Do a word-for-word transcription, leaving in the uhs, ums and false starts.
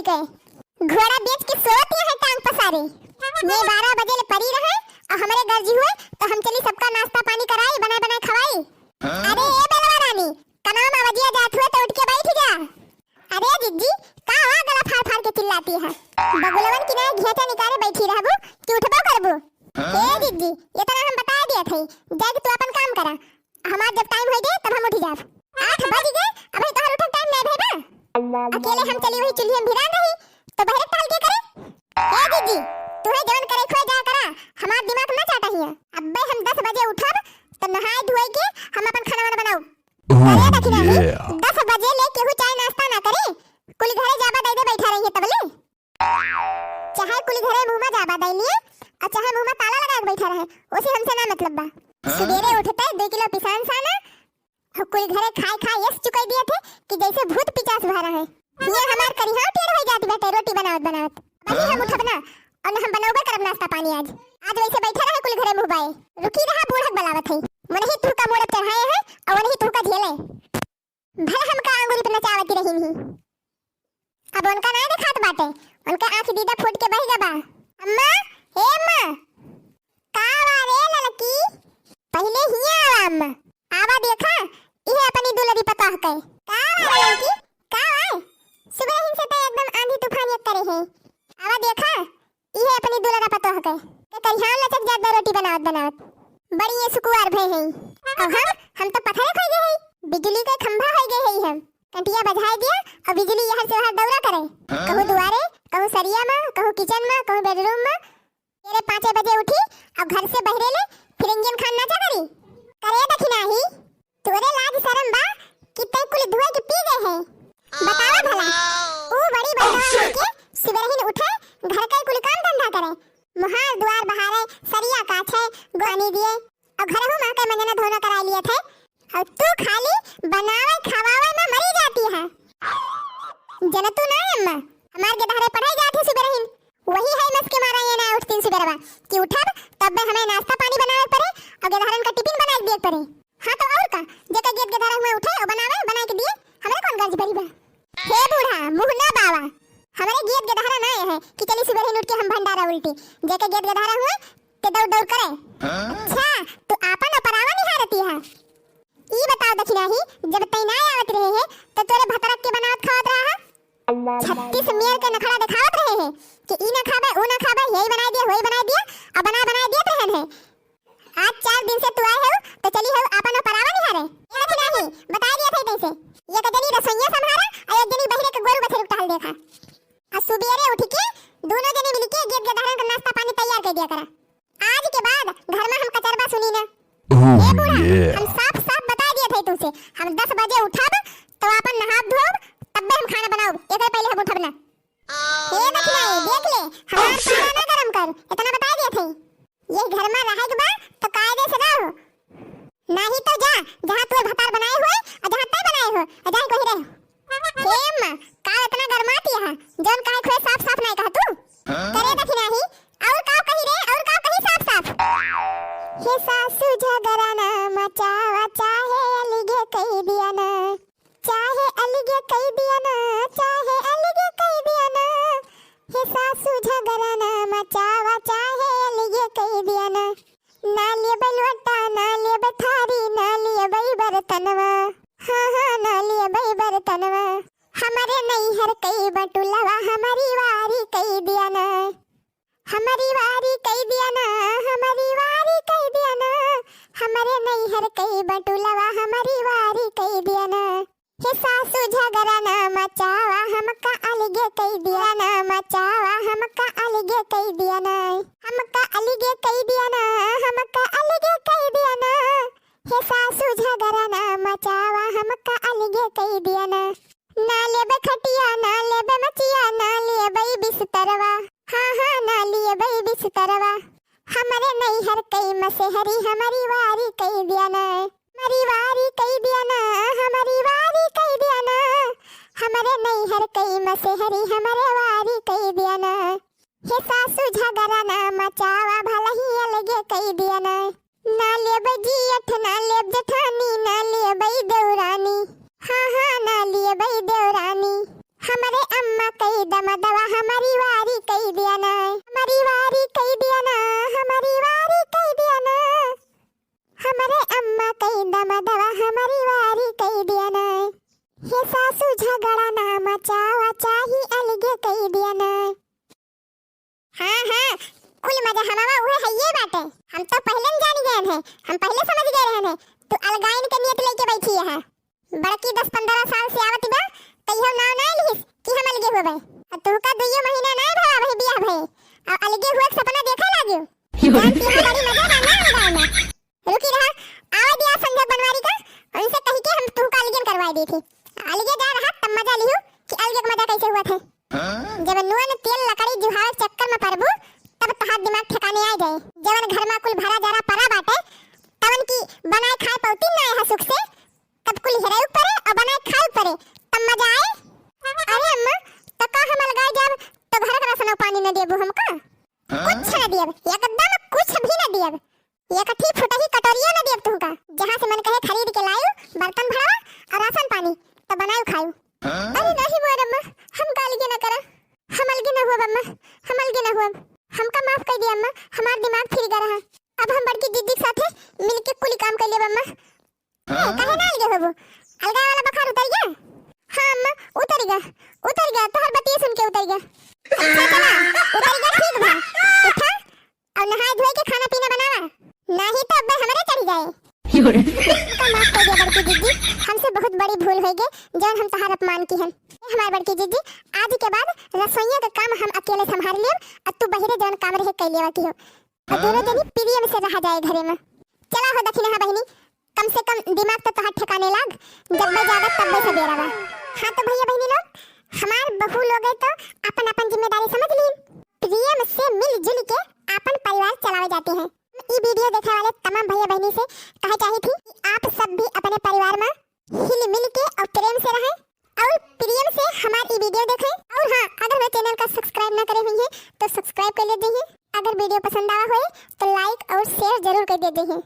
के घोड़ा बेच के सोवत है टांग पसारे। ये बारह बजे ले परी रहे और हमरे गर्जी हुए तो हम चली सबका नाश्ता पानी कराई, बनाए बनाए खवाई। अरे ए बेलवा रानी, कनाम अवजिया जात हुए तो उठ के बैठ जा। अरे जिज्जी, का हुआ गला फाड़ फाड़ के चिल्लाती है? बगुलवन की नाई घेंटे निकाले बैठी रहबू कि उठबो करबू? ए जिज्जी, इतना हम बता दिया थे, जाके तू अपन काम करा। हमार जब टाइम होई दे तब हम उठी जाब। आठ बज गए, अबे तोहर उठे टाइम नहीं भइबा। अकेले हम चली वही चूल्हे में भिरान रही, तो बहरे टहल के करे। ए जिज्जी, तुहे जवन करे खोए जा करा, हमार दिमाग ना चाटा हिया। अब्बे हम दस बजे उठब, तो नहाए धोए के हम अपन खाना वाना बनाऊ। अरे दखिना ही, दस बजे ले केहू चाय नाश्ता ना करे, कुल घरे जाबा दे दे बैठा रही है तबले। चाहे कुल घरे मुँह में जाबा दे लिए, और चाहे मुँह में ताला लगा के बैठा रहे, ओसे हमसे ना मतलब बा। सुबेरे उठते दो किलो पिसान साना, और कुल घरे खाए खाए यस चुकाई दिए थे कि जैसे भूत पिचास भरा है। ये हमार करिहा टेढ़ हो जाती बाटे रोटी बनावत बनावत। अभी हम उठब ना, और हम बनौबे करब नाश्ता पानी आज। आज वैसे बैठे रहे कुल घरे मुँह बाए। रुकी रहा, बूढ़क बुलावत है। मनही तुहका मोड़ चढ़ाए हैं, और वही तुहका झेले। भले हमका आंगुरी पे नचावती रही नहीं। अब उनका ना देखात बाटे, उनका आँख दीदा फूट के बह गबा। अम्मा, ए अम्मा, का वा रे ललकी? पहिले हिया आवा अम्मा, आवा देखा, इहे अपनी दुलरी पतोह के। का वा ललकी, का वा? सुबह ही से तो एकदम आंधी तूफान एक करे है। आवा देखा, इहे अपनी दुलरा पतोह के, के करिहान लचक जात बा रोटी बनावत बनावत। बड़ी ये सुकुवार भय है। अब हम, हम तो पथरे खोई गए है, बिजली के खंभा होई गए है हम। कंटिया बजाए दिया और बिजली यहाँ से वहाँ दौरा करे। कहूँ दुआरे, कहूँ सरिया में, कहूँ किचन में, कहूँ बेडरूम में। तेरे पाँचे बजे उठी और घर से बहरे ले फिर इंजन खान नाचा करी। करे दखिना ही। तोरे लाज शरम बा कि तै कुल धोए के पी गए है? बतावा भला। ऊ बड़ी बहनवा होके सुबेरहिन उठे, घर का कुल काम धंधा करे, मोहार दुआर बहारे, सरिया काछे, गोनी दिए, और घरहू माँ के मंजना धोना कराई लिए थे, और तू खाली बनावे खवावे में मरी जाती है। जनतू ना अम्मा, हमार गेदहरे पढ़ाई जात है सुबेरहिन, वही है मस के मारा ये ना उठतीन सुबेरवा कि उठब तब हमें नाश्ता पानी बनावे पड़े और गेदहरन का टिफिन बनाए दिए पड़े। हाँ तो और का, जेकर गेद गेदहरा हुए उठे और बनावे, बनाए के दिए, हमरे कौन गर्ज परी बा? हे बूढ़ा, मुँह ना बावा, हमरे गेद गेदहरा ना है कि चली सुबेरहिन उठ के हम भंडारा उल्टी, जेकर गेद गेदहरा हुए ते दौड़ दौड़ करे। अच्छा, तू आपन और परावा निहारती है। ई बताओ दखिना ही, जब तै ना आवत रहे है तो तोरे भतरक के बनावत खावत रहा है? छत्तीस मेर के नखड़ा देखावत रहे हैं कि ई ना खाबे, ऊ ना खाबे, यही बनाई दिया, वही बनाई दिया, अब बनाए बनाए दियत रहन है। आज चार दिन से तू आए हो तो चली हो आपन परावा निहारे। ये रखी नाही, बताई दिया था तैसे। एक जनी रसोइया संभारा और एक जनी बहरे के गोरू बछरू टहल देखा। आ सुबेरे उठ के दोनों जनी मिलके गेद गेदहरन का नाश्ता पानी तैयार कर दिया करा। आज के बाद घर में हम कचरबा सुनी ना। Oh, ए बूढ़ा, yeah। हम साफ साफ बता दिए थे तुमसे, हम दस बजे उठब तो अपन नहाब धोब, तब्बे हम खाना बनाउब, एकरे पहले हम उठब ना। हे दखिना, देख ले, हमार पारा ना गरम कर, इतना बता दिए थे। ये घर में रहे के बा तो कायदे से रहो, नाही तो जा, जहाँ तू भतार बनाए हुए और जहाँ तय बनाए हो, और जाए कोई रहे। हे अम्मा, का इतना गरमाती है, जौन कहे खुए साफ साफ नहीं कहा तू? करे दखिना ही, और का कही रे, और का कही साफ साफ? हे सासू झगड़ा ना मचावा, चाहे अलगे कही दिया ना, चाहे अलगे कही दिया ना, चाहे अलगे कही दिया ना। हे सासू झगड़ा ना मचावा, चाहे अलगे कही दिया ना। ना लेबै लोटा, ना लेबै थारी, ना लेबै बर्तनवा। हाँ, हाँ, ना लेबै बर्तनवा। हमरे नैहर कई बटुलवा, हमरी वारी कई दिया ना। हमरी वारी कई दिया ना, हमरी वारी कई दिया ना। हमरे नैहर कई बटुलवा, हमरी वारी कई दिया ना। हे सासू झगड़ा ना मचावा, हमका अलगे कई दिया ना मचावा, हमका अलगे कई दिया ना, हमका अलगे कई दिया ना, हमका अलगे कई दिया ना। हे सासू झगड़ा ना मचावा, हमका अलगे कई दिया ना। ना लेबे खटिया, ना लेबे मचिया, ना लेबे बिस्तरवा। हाँ, हाँ, ना लेबे बिस्तरवा। हमरे नैहर कई मसेहरी, हमरी वारी कई दिया ना। हमरी वारी कई दिया ना, हमरी वारी कई दिया ना। हमरे नैहर कई मसेहरी, हमरे वारी कई दिया ना। हे सासू झगड़ा ना मचावा, भलही अलगे कई दिया ना। ना लेबै जियठ, ना लेब जेठानी, ना लेबै देवरानी। हाँ, हाँ, ना लेबै देवरानी। हमरे अम्मा कई दमा हवा उहे हइये बाटे। हम तो पहिले न जानी गए हैं, हम पहिले समझ गए रहे हैं, तू अलगाइन के नियत लेके बैठी है। बड़की दस पन्द्रह साल से आवत बा, कहियो नाव ना लिहिस कि हम अलगे होबे। आ तुहका दुइयो महीना ना भवा भाई बियाह भए, आ अलगे हुए के सपना देखे लागियो। जान के यहाँ बड़ी मजा बा ना अलगाए में। रुकी रहा, आवे दिया संजोग बनवारी का, उनसे कही के हम तुहका अलगे करवाए दी थी। अलगे जा रहा तब मजा लिहू कि अलगे के मजा कैसे हुआ थे। जब नुआ न तेल लकड़ी जुहावे चक्कर में पड़बू, तब तहार दिमाग ठिकाने आ जाए। जवन घर में कुल भरा जरा परा बाटे, तवन की बनाए खाए पौती ना है सुख से, तब कुल हेराई परे और बनाए खाए परे, तब मजा आए। अरे अम्मा, तो का हम अलगाए जाब तो घर का राशन पानी न देबू हमका? कुछ न दियब, एकदम कुछ भी न दियब। एक ठी फुटही कटोरियो न दियब तुमका। जहाँ से मन कहे खरीद के लायू, बर्तन भरावा और राशन पानी, तो बनायू खायू। अरे नहीं मोर अम्मा, हम का अलगे न करा, हम अलगे न हुअब अम्मा, हम अलगे न हुअब। हमका माफ कर दिया अम्मा, हमार दिमाग फिर गया रहा। अब हम बड़की जिज्जी के साथे मिलके कुल काम कर लेब अम्मा। ए, काहे ना अलगे होबू? अलगाए वाला बुखार उतर गया? हाँ अम्मा, उतर गया, उतर गया, तोहर बतिये सुन के उतर गया। अच्छा चला, उतर गया, ठीक बा। उठा और नहाए धोए के खाना पीना बनावा, नाही तो अब्बे हमरे चढ़ जाए। का माफ कर दिया बड़की जिज्जी, हमसे बहुत बड़ी भूल हो गई, जौन हम तहार अपमान की हन। ए हमार बड़की जिज्जी, आज के बाद रसोइया का काम हम अकेले संभाल लेब, और तू बहिरे जौन काम रहे कर लेवा की हो। और दोनों जनी प्रेम से रहा जाए घरे में। चला हो दखिनहा बहिनी, कम से कम दिमाग तो तोहार ठिकाने लाग, जब मैं जागत तब मैं सवेरा बा। हाँ तो भैया बहिनी लोग, हमार बहू लोग है तो अपन अपन जिम्मेदारी समझ लीन। प्रेम से मिलजुल के अपन परिवार चलावे जाते हैं। ई वीडियो देखे वाले तमाम भैया बहिनी से कहे चाही थी कि आप सब भी अपने परिवार में हिल मिल के और प्रेम से रहें और प्रेम से हमार ई वीडियो देखें। और हाँ, अगर मेरे चैनल का सब्सक्राइब ना करे हुई है तो सब्सक्राइब कर लेते हैं। अगर वीडियो पसंद आवा होए तो लाइक और शेयर जरूर कर देते हैं।